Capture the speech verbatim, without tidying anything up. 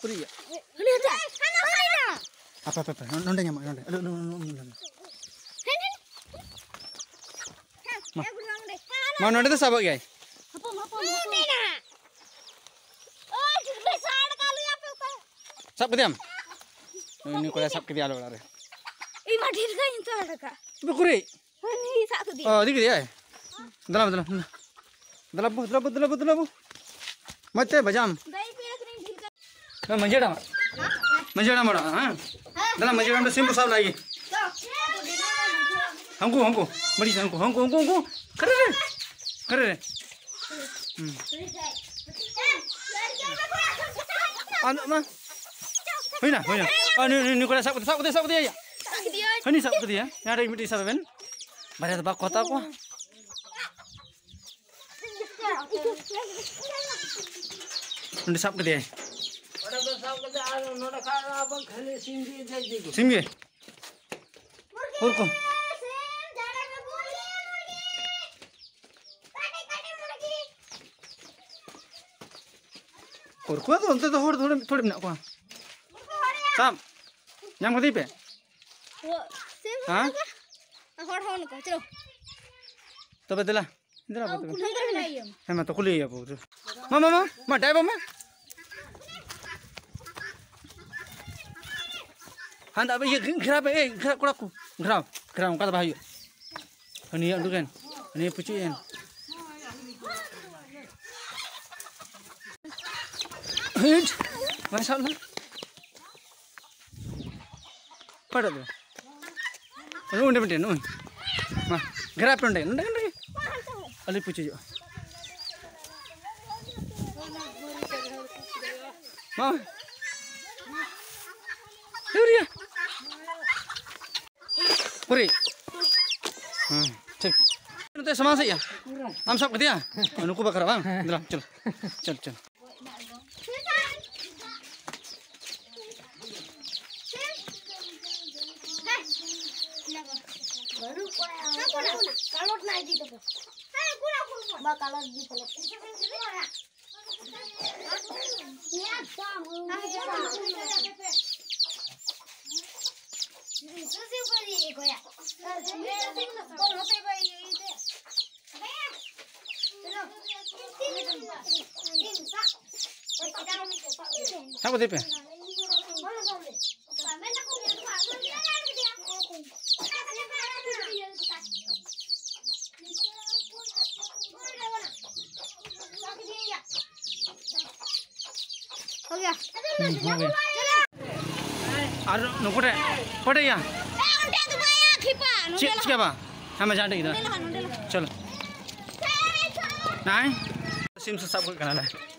ᱯᱩᱨᱤᱭᱟ᱾ ᱦᱟᱱᱟ ᱦᱩᱭᱱᱟ᱾ ᱦᱟᱯᱮ, ᱦᱟᱯᱮ, ᱦᱟᱯᱮ, ᱱᱚ-, ᱱᱚᱸᱰᱮ ᱧᱟᱢᱚᱜᱼᱟ, ᱱᱚᱸᱰᱮ᱾ ᱟᱞᱚ, ᱟᱞᱚ, ᱟᱞᱚ, ᱟᱞᱚ, ᱟᱞᱚ᱾ ᱦᱮᱸ, ᱦᱮᱸ᱾ ᱢᱟ᱾ ᱦᱮᱸ, ᱵᱩᱰᱷᱤ ᱢᱟ ᱱᱚᱸᱰᱮ᱾ ᱢᱟ, ᱱᱚᱸᱰᱮ ᱫᱚ ᱥᱟᱵᱚᱜ ᱜᱮᱭᱟᱭ᱾ ᱦᱚᱯᱚᱱ, ᱦᱚᱯᱚᱱ, ᱦᱚᱯᱚᱱ᱾ ᱱᱚᱸᱰᱮ ᱱᱟ᱾ ᱳᱭ, ᱴᱷᱤᱠ ᱜᱮ, ᱥᱟᱲ ᱠᱟᱜ ᱞᱮᱭᱟ ᱯᱮ ᱚᱠᱟ᱾ ᱥᱟᱵ ᱠᱮᱫᱮᱭᱟᱢ? ᱩᱱᱤ ᱠᱚᱲᱟᱭ ᱥᱟᱵ ᱠᱮᱫᱮᱭᱟ ᱟᱞᱮ ᱚᱲᱟᱜ ᱨᱮ᱾ ᱤᱧ ᱢᱟ ᱰᱷᱮᱨ ᱜᱟᱧ ᱥᱟᱲ ᱠᱟᱜ᱾ ᱩᱠᱩᱨᱤᱡ? ᱩᱱᱤ ᱥᱟᱵ ᱠᱮᱫᱮᱭᱟ᱾ ᱚ, ᱤᱫᱤ ᱠᱮᱫᱮᱭᱟᱭ? ᱫᱮᱞᱟ, ᱫᱮᱞᱟ, ᱫᱮᱞᱟ᱾ ᱫᱮᱞᱟ ᱵᱚ, ᱫᱮᱞᱟ ᱵᱚ, ᱫᱮᱞᱟ ᱵᱚ, ᱫᱮᱞᱟ ᱵᱚ᱾ ᱢᱚᱡᱽ ᱛᱮ ᱵᱟᱡᱟᱢ᱾ ᱫᱟᱹᱭ ᱯᱮ ᱟᱹᱠᱷᱨᱤᱧ ᱰᱷᱤᱞ ᱠᱟᱜ᱾ ᱦᱮᱸ, ᱢᱟᱹᱡᱷᱤ ᱦᱟᱲᱟᱢ᱾ ᱢᱟᱹᱡᱷᱤ ᱦᱟᱲᱟᱢ ᱚᱲᱟᱜ, ᱦᱮᱸ? ᱫᱮᱞᱟ, ᱢᱟᱹᱡᱷᱤ ᱦᱟᱲᱟᱢ ᱴᱷᱮᱱ ᱥᱤᱢ ᱵᱚ ᱥᱟᱵ ᱞᱟᱜᱤ᱾ ᱦᱟᱹᱱᱠᱩ, ᱦᱟᱹᱱᱠᱩ, ᱢᱟᱹᱡᱷᱤ, ᱦᱟᱹᱱᱠᱩ, ᱦᱟᱹᱱᱠᱩ, ᱦᱟᱹᱱᱠᱩ, ᱦᱟᱹᱱᱠᱩ᱾ ᱠᱷᱟᱹᱨᱟᱹ ᱨᱮ᱾ ᱠᱷᱟᱹᱨᱟᱹ ᱨᱮ᱾ ᱦᱩᱸ᱾ ᱟᱨ ᱢᱟ᱾ ᱦᱩᱭᱱᱟ, ᱦᱩᱭᱱᱟ᱾ ᱟᱨ ᱱᱩᱭ, ᱱᱩᱭ, ᱱᱩᱭ ᱠᱚᱲᱟ ᱥᱟᱵ ᱠᱟᱛᱮ, ᱥᱟᱵ ᱠᱟᱛᱮ, ᱥᱟᱵ ᱠᱟᱛᱮ, ᱭᱟ᱾ ᱦᱟᱹᱱᱤ ᱥᱟᱵ ᱠᱟᱫᱮᱭᱟ᱾ ᱡᱟᱦᱟᱸ ᱨᱮ ᱢᱤᱫᱴᱤᱡ ᱥᱟᱵ ᱵᱮᱱ᱾ ᱵᱟᱨᱭᱟ ᱫᱚ ᱵᱟᱠᱚ ᱦᱟᱛᱟᱣ ᱠᱚᱣᱟ᱾ ᱱᱚᱸᱰᱮ ᱥᱟᱵ ᱠᱮᱫᱮᱭᱟᱭ᱾ ᱚᱸᱰᱮ ᱠᱚ ᱥᱟᱵ ᱠᱮᱫᱮ ᱟᱨ ᱱᱚᱸᱰᱮ ᱠᱷᱟᱱ ᱟᱵᱚ ᱠᱷᱟᱹᱞᱤ ᱥᱤᱢ ᱜᱮ ᱤᱫᱤ ᱠᱚ᱾ ᱥᱤᱢ ᱜᱮ? ᱩᱨ ᱠᱚ᱾ ᱩᱨ ᱠᱚ ᱫᱚ ᱚᱱᱛᱮ ᱫᱚ ᱦᱚᱲ ᱛᱷᱚᱲᱮ, ᱛᱷᱚᱲᱮ ᱢᱮᱱᱟᱜ ᱠᱚᱣᱟ᱾ ᱥᱟᱵ᱾ ᱧᱟᱢ ᱠᱟᱫᱮ ᱯᱮ? ᱦᱮᱸ? ᱦᱚᱲ ᱦᱚᱸ ᱱᱚᱝᱠᱟ, ᱪᱚᱞᱚ᱾ ᱛᱚᱵᱮ ᱫᱮᱞᱟ᱾ ᱫᱮᱞᱟ ᱵᱚ ᱛᱚᱵᱮ᱾ ᱦᱮᱸ ᱢᱟ ᱛᱚ ᱠᱩᱞᱤᱭᱮᱭᱟ ᱵᱚ᱾ ᱢᱟ, ᱢᱟ, ᱢᱟ, ᱢᱟ, dive ᱢᱮ᱾ ᱦᱟᱱᱛᱮ ᱟᱯᱮ ᱤᱭᱟᱹ ᱜᱷᱮᱨᱟᱣ ᱯᱮ, ᱮᱭ, ᱜᱷᱮᱨᱟᱣ ᱠᱚᱲᱟ ᱠᱚ᱾ ᱜᱷᱮᱨᱟᱣ, ᱜᱷᱮᱨᱟᱣ, ᱚᱱᱠᱟ ᱫᱚ ᱵᱟᱭ ᱦᱩᱭᱩᱜᱼᱟ᱾ ᱦᱟᱹᱱᱤᱭᱟᱹ ᱩᱰᱩᱠᱮᱱ, ᱦᱟᱹᱱᱤᱭᱟᱹ ᱯᱩᱪᱩᱡ ᱮᱱ᱾ ᱦᱤᱴ, ᱵᱟᱭ ᱥᱟᱵ ᱞᱮᱱᱟ᱾ ᱚᱠᱟᱴᱟᱜ ᱫᱚ? ᱱᱚᱜᱼᱚᱭ ᱚᱸᱰᱮ ᱢᱤᱫᱴᱮᱱ, ᱱᱚᱜᱼᱚᱭ᱾ ᱢᱟ, ᱜᱷᱮᱨᱟ ᱯᱮ ᱚᱸᱰᱮ, ᱱᱚᱸᱰᱮ, ᱱᱚᱸᱰᱮ᱾ ᱟᱞᱚᱭ ᱯᱩᱪᱩᱡᱚᱜᱼᱟ᱾ ᱢᱟ᱾ ᱦᱤᱨᱤᱭᱟ᱾ ᱯᱩᱨᱤ᱾ ᱦᱮᱸ, ᱴᱷᱤᱠ᱾ ᱱᱚᱛᱮ ᱥᱟᱢᱟᱝ ᱥᱮᱫ ᱭᱟ᱾ ᱟᱢ ᱥᱟᱵ ᱠᱮᱫᱮᱭᱟ? ᱱᱩᱠᱩ ᱵᱟᱠᱷᱨᱟ ᱵᱟᱝ? ᱫᱮᱞᱟ, ᱪᱚᱞᱚ᱾ ᱪᱚᱞᱚ, ᱪᱚᱞᱚ᱾ ᱵᱟᱹᱱᱩᱜ ᱠᱚᱣᱟ᱾ ᱠᱟᱞᱚᱴ ᱱᱟ ᱤᱫᱤ ᱛᱟᱠᱚ᱾ ᱵᱟ, ᱠᱟᱞᱚᱴ ᱤᱫᱤ ᱛᱟᱠᱚ᱾ ᱥᱟᱵ ᱠᱟᱛᱮ ᱯᱮ᱾ ᱦᱩᱸ, ᱦᱩᱸ, ᱦᱩᱸ᱾ ᱟᱨ ᱱᱩᱠᱩ ᱴᱷᱮᱱ, ᱚᱠᱚᱭ ᱴᱷᱮᱱ ᱭᱟ? ᱪᱮᱫ ᱪᱤᱠᱟᱹ ᱵᱟ? ᱦᱮᱸ, ᱢᱟ ᱡᱟᱦᱟᱸ ᱴᱷᱮᱱ ᱜᱮ ᱫᱚ᱾ ᱪᱚᱞᱚ᱾ ᱱᱟᱭ᱾ ᱥᱤᱢ ᱥᱟᱥᱟᱵ ᱠᱚ ᱠᱟᱱᱟ ᱞᱮ᱾